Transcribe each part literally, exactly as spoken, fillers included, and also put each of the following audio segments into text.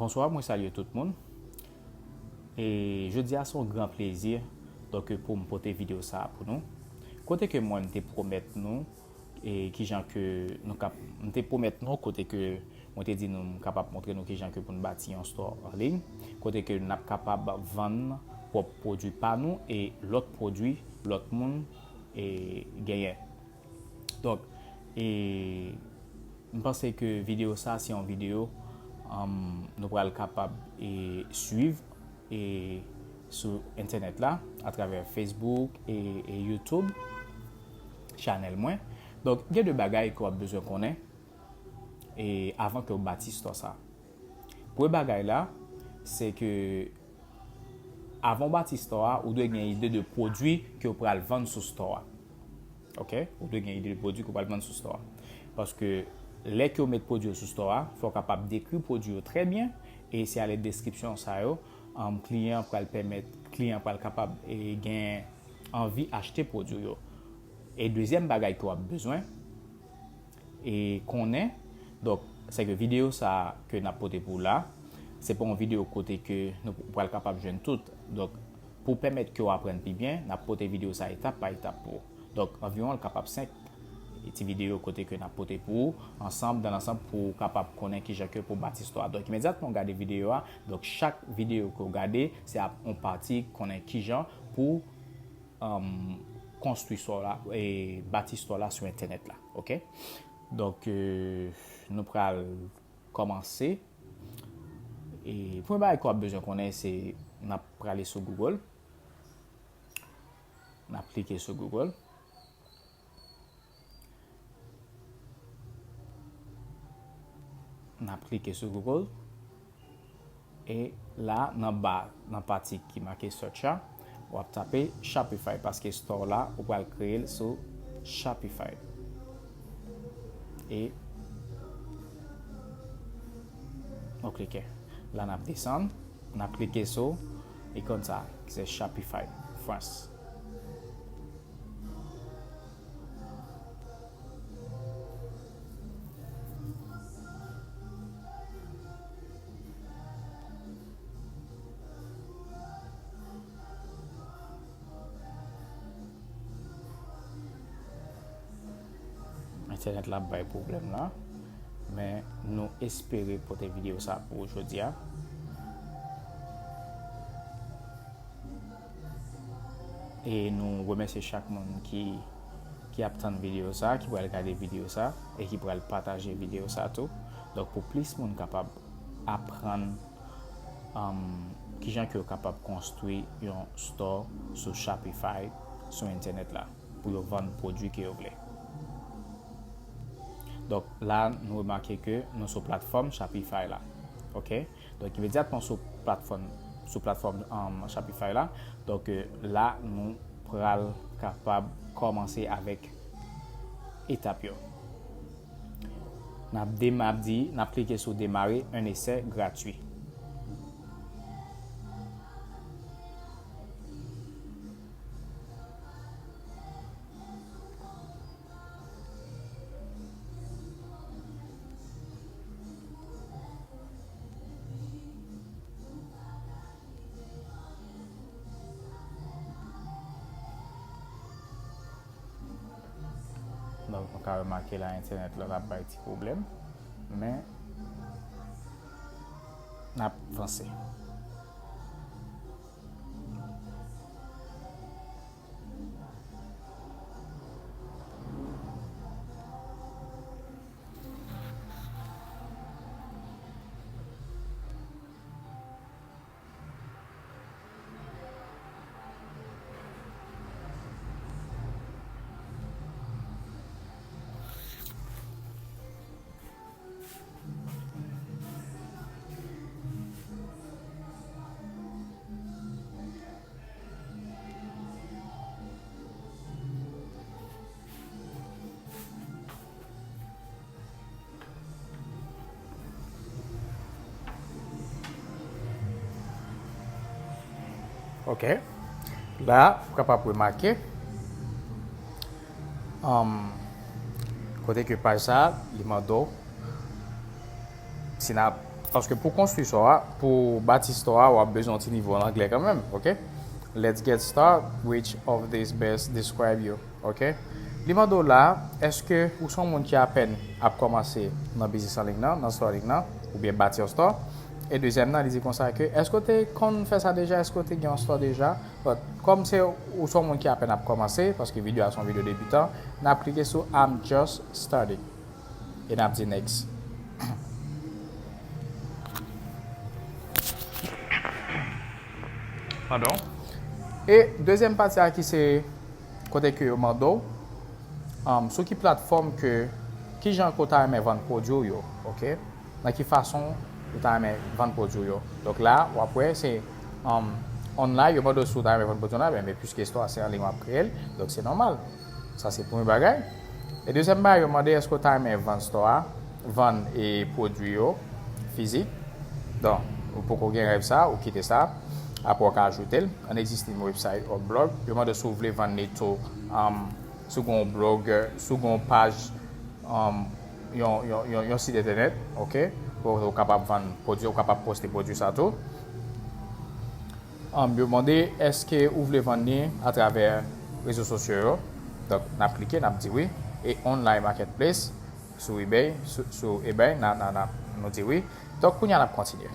Bonswa, mwen salye tout moun. E jodi a se yon gran plezi, donk, pou m pote videyo sa a pou nou. Kote ke mwen m te pwomèt nou, e kijan ke nou kap, m te pwomèt nou kote ke mwen te di nou m kapab montre nou kijan ke pou n bati yon store an liy, kote ke n ap kapab vann pwòp pwodui pa nou e lòt pwodui lòt moun e genyen. Donk, e, m panse ke videyo sa se yon videyo, um, nou pral kapab e, swiv e, sou entènèt la, atravè Facebook e, e YouTube, chanèl mwen. Donk, gen de bagay ke w ap bezwen konnen e, avan ke w bati store sa. Premye bagay la, se ke avan w bati store a, ou dwe gen ide de pwodui ke w pral vann sou store a. Ok? Ou dwe gen ide de pwodui ke w pral vann sou store a. Paske lè ke w met pwodui yo sou store a, fò w kapab dekri pwodui yo trè byen, e se alèd deskripsyon sa yo, um, kliyan pral pèmèt, kliyan pral kapab e, gen anvi achte pwodui yo. E dezyèm bagay ke w ap bezwen, e konnen. Donk, se ke videyo sa a ke n ap pote pou w la, se pa yon videyo kote ke nou pral kapab jwenn tout. Donk, pou pèmèt ke w aprann pi byen, n ap pote videyo sa a etap pa etap pou ou. Donk, anviwon l kapab senk ti videyo kote ke n ap pote pou ou, ansanm, dan lansanm, pou w kapab konnen kijan ke pou w bati store a. Donk, imedyatman w gade videyo a, donk, chak videyo ke w gade, se ap yon pati konnen kijan pou um, konstwi store la, e bati store la sou entènèt la, ok? Donk, e, nou pral kòmanse. E premye bagay ke w ap bezwen konnen, se n ap prale sou Google. N ap klike sou Google. N ap klike sou Google. E la, nan ba, nan pati ki make search la, w ap tape Shopify, paske store la, ou pral kreye l sou Shopify. E ou klike. La, n ap desann, n ap klike sou ikòn sa, ki se Shopify France. Entènèt la ap bay pwoblèm la, men nou espere pote videyo sa pou ou jodi a. E nou remèsye chak moun ki, ki ap tann videyo sa, ki pral gade videyo sa, e ki pral pataje videyo sa tou. Donk, pou plis moun kapab aprann, um, kijan ke yo kapab konstwi yon store sou Shopify, sou entènèt la, pou yo vann pwodui ke yo vle. Donk, la, nou remake ke nou sou platfòm Shopify la. Ok? Donk, imedyatman sou platfòm, sou platfòm, um, Shopify la. Donk, e, la, nou pral kapab kòmanse avèk etap yo. N ap dem-, ap di, n ap klike sou démarrer un essai gratuit. Donk, nou ka remake la, entènèt la, l ap bay ti pwoblèm. Men, n ap vanse. Ok. La, ou kapab remake, um, kote ke paj sa, li mande w si n ap Paske pou konstwi store a, pou bati store a, w ap bezwen yon ti nivo an anglè kanmenm, ok? Let's get start. Which of these best describe you? Ok? Li mande w la, èske ou se yon moun ki apèn ap kòmanse nan biznis an liy nan, nan store an liy nan, oubyen bati yon store? E dezyèm nan, li di konsa ke, èske w te konn fè sa deja? Èske w te gen yon store deja? But, kòm se ou se yon moun ki apèn ap kòmanse, paske videyo a se yon videyo debitan, n ap klike sou I'm just starting. E n ap di next. Padon. E dezyèm pati a ki se kote ke yo mande w, um, sou ki platfòm ke, ki jan ke w ta renmen vann pwodui w yo, ok? Nan ki fason ou ta renmen vann pwodui w yo. Donk la, w ap wè se, um, online, yo mande w si w ta renmen vann pwodui w la, men, men piske store a se an liy w ap kreye l, donk se nòmal. Sa se premye bagay. E dezyèm bagay, yo mande èske w ta renmen vann store a, vann e pwodui yo fizik. Donk, ou poko gen rèv sa, ou kite sa. Apre w ka ajoute l. An existing website or blog. Yo mande si w vle vann li tou, um, si w gen yon blog, si w gen yon paj, um, yon, yon, yon, yon sit entènèt, ok? Pou ou kapab vann pwodui, ou kapab poste pwodui sa tou. Um, yo mande èske ou vle vann li atravè rezo sosyo yo. Donk, n ap klike, n ap di wi. E online marketplace, sou eBay, sou, sou eBay, n a, n a, n a, nou di wi. Donk, kounye a n ap kontinye.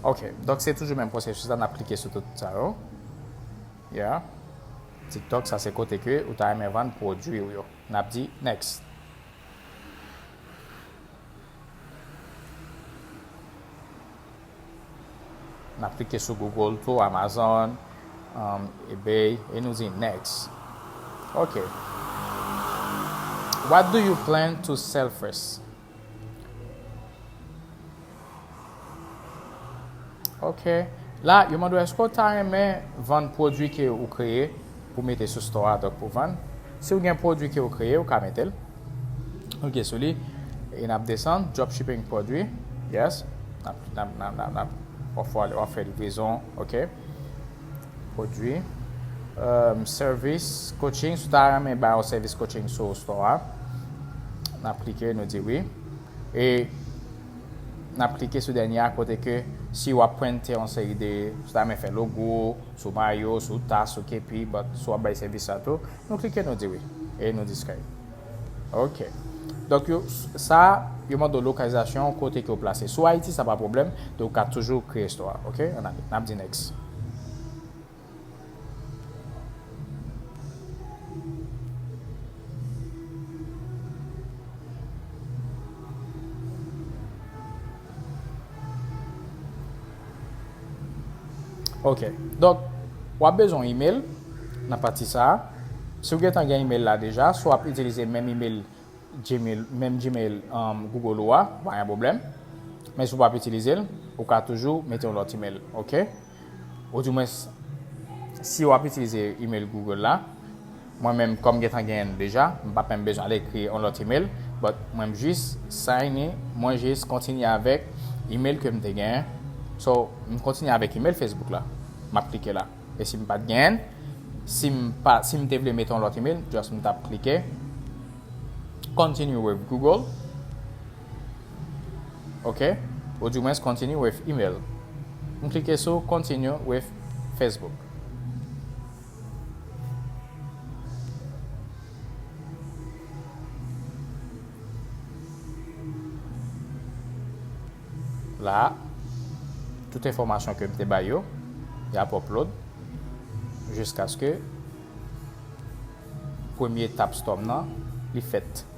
Ok, donk se toujou menm pwosesis la, n ap klike sou tout sa yo. Yeah. TikTok, sa se kote ke ou ta renmen vann pwodui w yo. N ap di next. N ap klike sou Google tou, Amazon, um, eBay, e nou di next. Ok. What do you plan to sell first? Ok. La, yo mande w èske w ta renmen vann pwodui ke ou kreye pou mete sou store a, donk pou vann. Si w gen pwodui ke ou kreye, ou ka mete l. Ou klike sou li. E n ap desann. Dropshipping pwodui. Yes. N ap, n ap, n ap, n ap, n ap, w ap fè, w ap fè livrezon. Ok. Pwodui. Um, service coaching. Si w ta renmen bay yon sèvis coaching sou store a, n ap klike, nou di wi. E n ap klike sou dènye a kote ke si w ap prente yon seri de, si w ta renmen fè logo, sou mayo, sou tas, sou kepi, but si w ap bay sèvis sa tou, nou klike, nou di wi. E nou di skye. Ok. Donk, yo, sa, yo mande w lokalizasyon, kote ke w plase. Si w Ayiti, sa pa pwoblèm, donk ou ka toujou kreye store a, ok? Ann ale, n ap di next. Ok. Donk, w ap bezwen yon email nan pati sa a. Si w gentan gen email la deja, si w ap itilize menm email Gmail, menm Gmail, um, Google ou a, pa gen pwoblèm. Men si w p ap itilize l, ou ka toujou mete yon lòt email, ok? Oudimwens, si w ap itilize email Google la, mwen menm, kòm m gentan genyen l deja, m p ap menm bezwen al ekri yon lòt email, but mwen m jis sign in, mwen jis kontinye avèk email ke m te genyen. So, m kontinye avèk email Facebook la. M ap klike la. E si m pa t genyen l, si m pa, si m te vle mete yon lòt email, just m t ap klike Continue with Google. Ok? Oudimwens Continue with Email. M klike sou Continue with Facebook. La, tout enfòmasyon ke m te bay yo, y ap upload jiskaske premye etap store m nan, li fèt.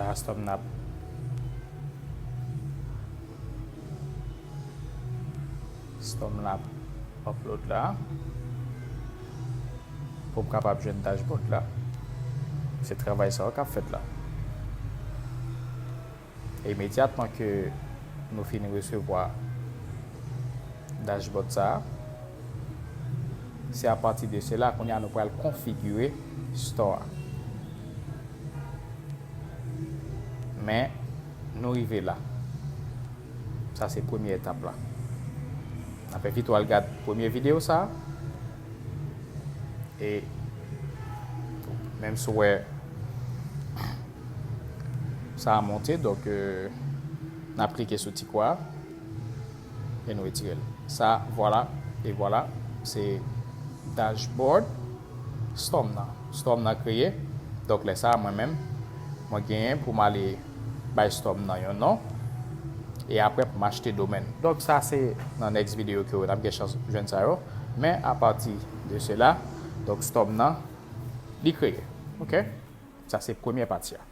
La, Storm nan ap, Storm nan ap upload la. Pou m kapab jwenn dashboard la. Se travay sa yo k ap fèt la. E imedyatman ke nou fin resevwa dashboard sa a, se apati de sela, kounye a nou pral konfigire store a. Men, nou rive la. Sa se premye etap la. N ap envite w al gad premye videyo sa a. E menm si w wè sa a monte, donk, euh, n ap klike sou ti kwa a e nou retire l. Sa, vwala, e vwala, se dashboard Storm nan. Storm nan kreye. Donk, lè sa a, mwen menm, mwen genyen pou m ale bay Storm nan yon non. E apre, pou m achte domèn. Donk, sa se nan next video ke n ap gen chans jwenn sa yo. Men, apati de sela, donk, Storm nan, li kreye. Oke? Sa se premye pati a.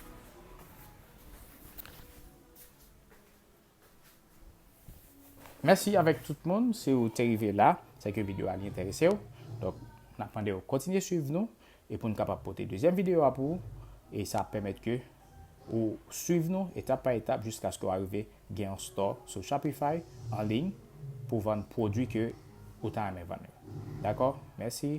Mèsi avèk tout moun, si w te rive la, se ke videyo a li enterese w. Donk, n ap mande w kontinye swiv nou, e pou n kapab pote dezyèm videyo a pou ou, e sa ap pèmèt ke ou swiv nou etap pa etap jiskaske w arive gen yon store sou Shopify an liy pou vann pwodui ke ou ta renmen vann yo. Dakò? Mèsi.